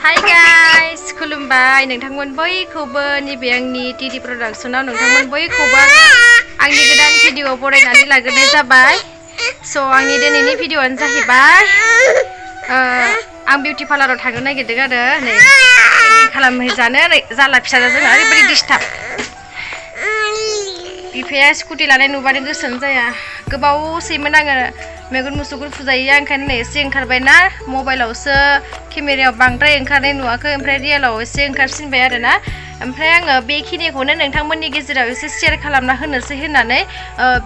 Hi guys, खुलुमबाय नोंथांमोन बयखौबो नैबे आंनि टीडी प्रडाक्शनाव नोंथांमोन बयखौबो आंनि गोदान भिडिअ बरायनानै लाग्रोनाय जाबाय। स' आंनि दिनैनि भिडिअआनो जाहैबाय आं बिउटी पार्लाराव थांनो नागिरदों आरो नै ट्रेनिं खालामहैजानो जाला फिसाजों ओरैबायदि डिस्टार्ब। बिफाया स्कुटि लानाय नुबानो गोसोआनो जाया। गोबावसैमोन आङो मेगन मुसुगुर फुजायो ओंखायनो नै एसे ओंखारबायना मबाइलावसो केमेरायाव बांद्राय ओंखारनाय नुवाखै ओमफ्राय रियेलाव एसे ओंखारसिनबाय आरोना। ओमफ्राय आङो बेखिनिखौनो नोंथांमोननि गेजेराव एसे शेयार खालामना होनोसै होननानै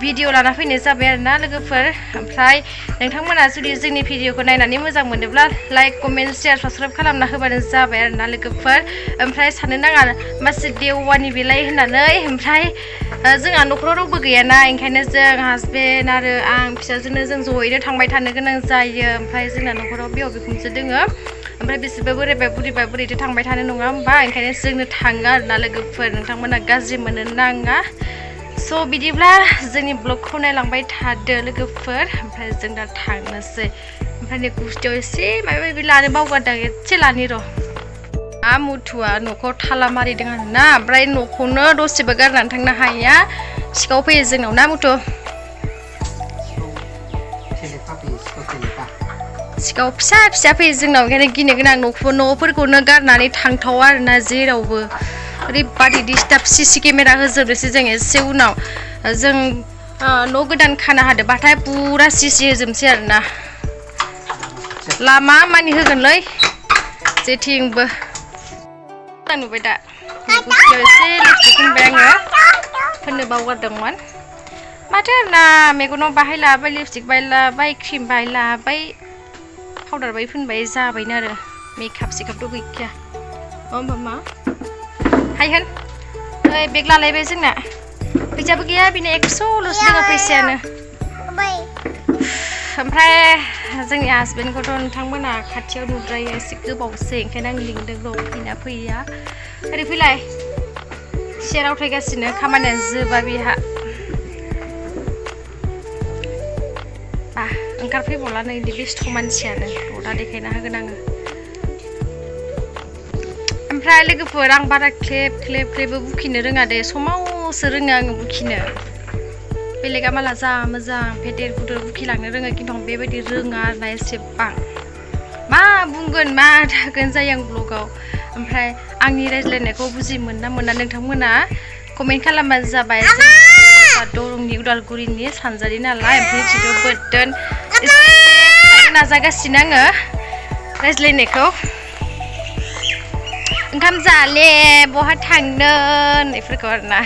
भिडिअ लाना फैनाय जाबाय आरोना लोगोफोर। ओमफ्राय नोंथांमोना जुदि जोंनि भिडिअखौ नायनानै मोजां मोनोब्ला लाइक कमेन्ट शेयार साबस्क्राइब खालामना होबानो जाबाय आरोना लोगोफोर। ओमफ्राय साननो नाङा मासे देवानि बेलाय होननानै। ओमफ्राय जोंहा न'खराव रावबो गैयाना ओंखायनो जों हासबेन्ड आरो आं फिसाजोंनो जों ज'यैनो थांबाय थानो गोनां जायो। ओमफ्राय जोंना न'खराव बिहाव बिखुनजो दोङो। ओमफ्राय बिसोरबो बोरायबाय बुरिबाय बोरैथो थांबाय थानो नङा होमबा ओंखायनो जोंनो थाङो आरोना लोगोफोर। नोंथांमोना गाज्रि मोननो नाङा। स' बिदिब्ला जोंनि ब्लगखौ नायलांबाय थादो लोगोफोर। ओमफ्राय जों दा थांनोसै। ओमफ्राय नै गुस्थियाव एसे माबा माबि लानो बावगारदों एसे लानि र'। मुथुआ न'खौ थाला मारिदों आरोना ओमफ्राय न'खौनो दसेबो गारनानै थांनो हाया। सिखाव फैयो जोंनाव ना मुथु? सिखाव फिसा फिसा फैयो जोंनाव ओंखायनो गिनो गोनां न'फोरखौनो गारनानै थांथावा आरोना जेरावबो। ओरैबादि डिस्टार्ब सिसि केमेरा होजोबनोसै जों एसे उनाव। जों न' गोदान खाना हादोंबाथाय पुरा सिसि होजोबनोसै आरोना। लामा मानि होगोनलै जेथिंबो। नुबाय दा गुस्थियाव एसे लिपस्टिक फुनबाय आङो फोननो बावगारदोंमोन। माथो आरोना मेगनाव बाहाय लाबाय लिपस्टिक बाहाय लाबाय क्रिम बाहाय लाबाय पाउडार बाहाय फुनबाय जाबायनो आरो मेकआप सेकआपथ' गैखाया। होमबा मा हाय होन ओइ बेग लालायबाय जोंना फैसाबो गैया बिनो 100ल'सो दङ फैसायानो। ओमफ्राय जोंनि हासबेन्डखौथ' नोंथांमोना खाथियाव नुद्रायो एसे गोबावसै ओंखायनो आं लिंदों र' फैना फैया। ओरै फैलाय सेराव थायगासिनो खामानियानो जोबा बेहा। ओंखारफैबावला नै बेस्थ' मानसियानो दा देखायना होगोन आङो। ओमफ्राय लोगोफोर आं बारा क्लेब क्लेबबो बुखिनो रोङा दे समावसो रोङो आङो बुखिनो। बेलेगा माला जा मोजां फेदेर फुदेर बुखिलांनो रोङो खिन्थु आं बेबायदि रोङा आरोना एसेबां। मा बुंगोन मा थागोन जायो आं ब्लगाव। ओमफ्राय आंनि रायज्लायनायखौ बुजि मोनना मोना नोंथांमोना कमेन्ट खालामबानो जाबाय। दरंनि उदालगुरिनि सानजारि नालाय ओमफ्राय बिदिनो बोदोन एसे नाजागासिनो आङो रायज्लायनायखौ। ओंखाम जाले बहा थांनो होननायफोरखौ आरोना।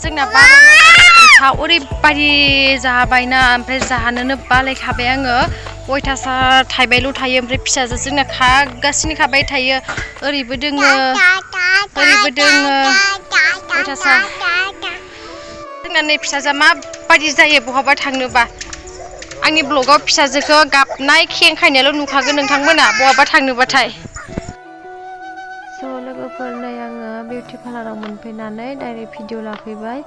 जोंना बार'था ओरैबायदि जाबायना ओमफ्राय जानोनो बालायखाबाय आङो। अयथासार थाइबायल' थायो ओमफ्राय फिसाजो जोंना खागासिनो खाबाय थायो। ओरैबो दोङो ओरैबो दोङो अयथासार। जोंना नै फिसाजोआ माबायदि जायो बहाबा थांनोबा। आंनि ब्लगाव फिसाजोखौ गाबनाय खेंखायनायल' नुखागोन नोंथांमोना बहाबा थांनोबाथाय। स' लोगोफोर नै आङो बिउटी पार्लाराव मोनफैनानै डाइरेक्ट भिडिअ लाफैबाय।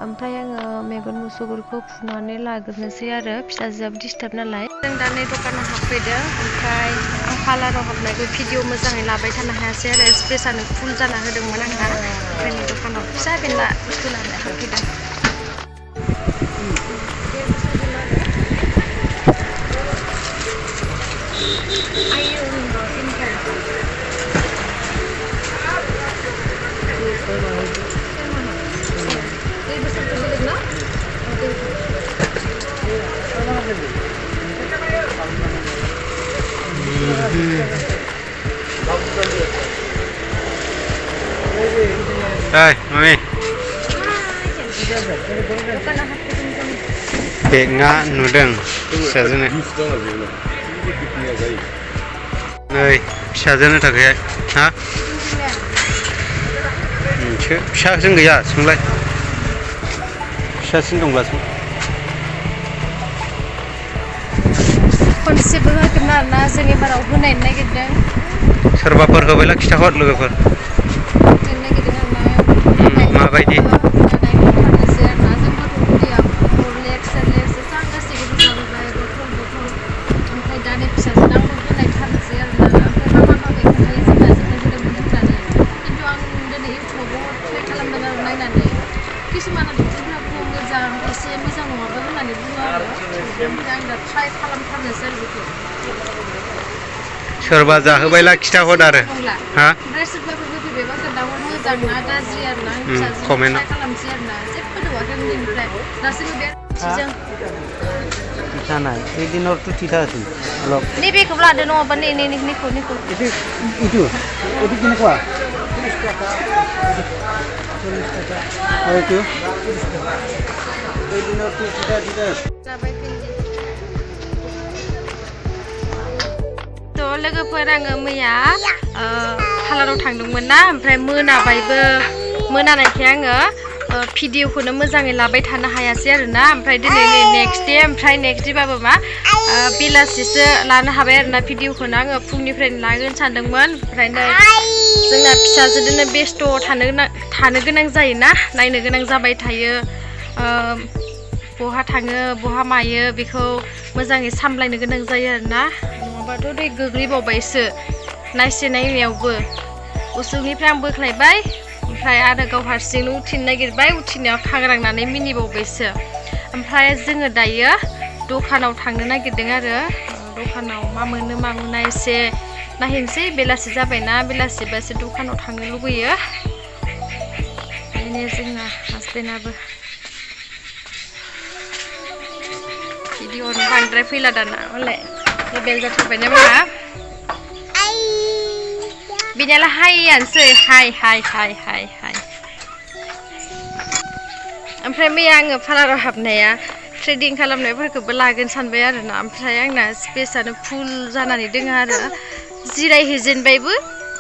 ओमफ्राय आङो मेगन मुसुगुरखौ फुनानै लाग्रोनोसै आरो फिसाजोआबो डिस्टार्ब नालाय। जों दा नै दखानाव हाबफैदों ओमफ्राय आं पार्लाराव हाबनायखौ भिडिअ मोजाङै लाबाय थानो हायासै आरो स्प्रेसानो फुल जाना होदोंमोन आंना। ओमफ्राय नै दखानाव फिसा बेनला बुस्थु लानो हाबफैदों। Đây, mami. Bek ngã nudeng, फिसाजोनो. नै फिसाजोनो थाखाय हा? फिसाजों गैया सोंलाय. फिसासिन दंब्ला सों. खनसेबो होगोन आरोना जों एबाराव होनायनो नागिरदों। सोरबाफोर होबायला खिथाहर लोगोफोर। माबायदि? नायहरथारनोसै आरोना जों गथ'फोरनियाव सेरेलेस गासैखौबो जाबोबाय बथल ओमफ्राय दा नै फिसाजोनो आंबो होनायथारनोसै आरोना। सोरबा जाहोबायला खिथाहर आरो हा ओमफ्राय सोरबाफोर होफैबायबा खोन्थाहर मोजां ना गाज्रि आरो ना कमेन्ट खालामसै आरो ना जेबो नुवाखै उन्दैनिफ्राय दासिमबो बे थिजों जानाय এই দিনৰ তো ঠিকা আছে অলপ नैबेखौ लादो नङाबा निखौ ইটো কেনেকুৱা আৰু এইটো এই দিনৰ তো ঠিকা जाबाय भिन्दि थ' लोगोफोर आङो मैया पार्लाराव थांदोंमोन ना ओमफ्राय मोनाबायबो मोनानायखाय आङो भिडिअखौनो मोजाङै लाबाय थानो हायासै आरोना ओमफ्राय दिनै नेक्स्ट डे ओमफ्राय नेक्स्ट डेबाबो मा बेलासिसो लानो हाबाय आरोना भिडिअखौनो आङो फुंनिफ्रायनो लागोन सानदोंमोन ओमफ्राय नै जोंना फिसाजोदोनो बेस्थ' थानो गोनां जायोना नायनो गोनां जाबाय थायो बहा थाङो बहा मायो बेखौ मोजाङै सामलायनो गोनां जायो आरोना नङाबाथ' दै गोग्लैबावबायसो नायनायावबो उसुंनिफ्राय आं बोख्लायबाय ओमफ्राय आरो गाव हारसिंनो उथिनो नागिरबाय उथिनायाव खांग्रांनानै मिनिबावबायसो ओमफ्राय जोङो दायो दखानाव थांनो नागिरदों आरो दखानाव मा मोनो मा मोना एसे नायहैनोसै बेलासि जाबायना बेलासिबा एसे दखानाव थांनो लुगैयो बेनो जोंना हासबेन्डआबो भिडिअ'नो बांद्राय फैला दाना हले लेबेल जाथारबायना माहा बिनियाला हायानोसै हाय ओमफ्राय मैया आङो पार्लाराव हाबनाया थ्रेडिं खालामनायफोरखौबो लागोन सानबाय आरोना ओमफ्राय आंना स्पेसआनो फुल जानानै दङ आरो जिरायहैजेनबायबो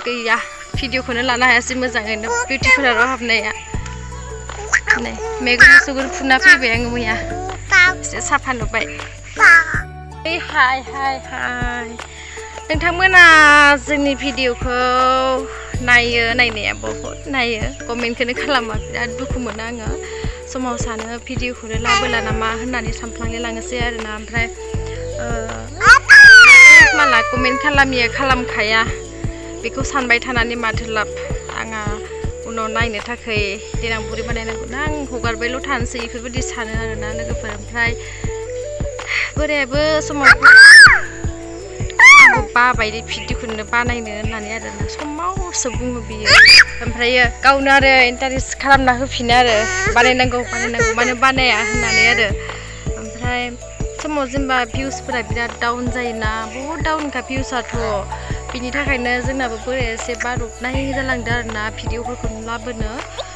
गैया भिडिअखौनो लानो हायासै मोजाङैनो बिउटि पार्लाराव हाबनाया नै मेगन सुगुर फुना फैबाय आङो मैया एसे साफा नुबाय हाय नोंथांमोना जोंनि भिडिअखौ नायो नायनाया बहुत नायो कमेन्टखौनो खालामा बिराद दुखु मोनो आङो समाव सानो भिडिअखौनो लाबोला नामा होननानै सानफ्लांलाय लाङोसै आरोना ओमफ्राय माला कमेन्ट खालामखाया बेखौ सानबाय थानानै माथो लाब आंहा उनाव नायनो थाखाय देनां बुरै बानायनांगौ ना आं हगारबायल' थानोसै बेफोरबायदि सानो आरोना लोगोफोर ओमफ्राय बोरायाबो समाव बाबायदि भिडिअखौनो बानायनो होननानै आरोना समावसो बुङो बियो ओमफ्रायो गावनो आरो इन्टारेस्ट खालामना होफिनो आरो बानायनांगौ मानो बानाया होननानै आरो ओमफ्राय समाव जेनेबा भिउसफोरा बिराद डाउन जायोना बहुद डाउनखा भिउसआथ' बिनि थाखायनो जोंनाबो बोराया एसे बादबनाय जालांदों आरोना भिडिअफोरखौ लाबोनो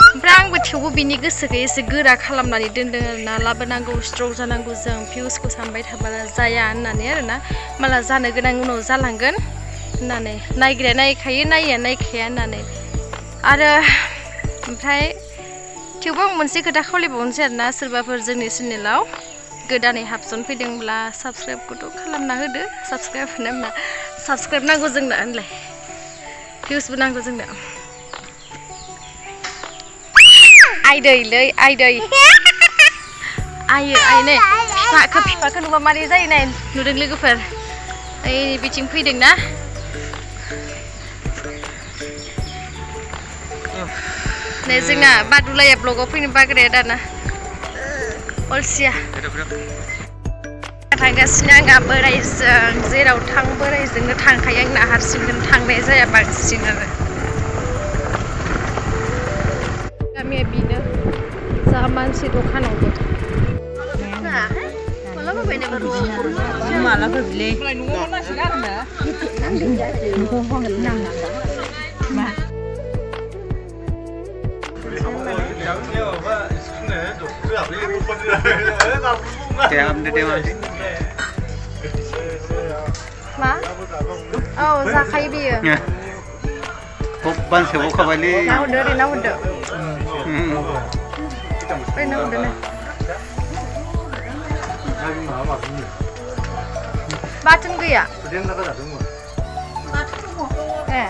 ओमफ्राय आंबो थेवबो बिनि गोसोखौ एसे गोरा खालामनानै दोनदों आरोना लाबोनांगौ स्ट्रं जानांगौ जों भिउसखौ सानबाय थाबा जाया होननानै आरोना माला जानो गोनां उनाव जालांगोन होननानै नायग्राया नायखायो नायिया नायखाया होननानै आरो ओमफ्राय थेवबो आं मोनसे खोथा खावलायबावनोसै आरोना सोरबाफोर जोंनि चेनेलाव गोदानै हाबसन फैदोंब्ला साबस्क्राइबखौथ' खालामना होदो साबस्क्राइब होनोब्ला साबस्क्राइब नांगौ जोंनो होनलाय भिउसबो नांगौ जोंनो आइदैलै आइदै आइ नै बिफाखौ नुबा मारै जायो नाय नुदों लोगोफोर ओइ बिथिं फैदों ना नै जोंना बादुलाया ब्लगाव फैनो बाग्राया दाना अलसिया थांगासिनो आंहा बोराइजों जेराव थां बोराइजोंनो थांखायो आंना हारसिंखौनो थांनाय जाया बांसिन आरो गामिया बेनो जा मानसि दखानावबो मालाफोर बिलै मा औ जाखायो बियो बानसोबावखाबायलै ना हरदो ओरै ना हरदो ओरै ना हरदो नो बाथोन गैया ए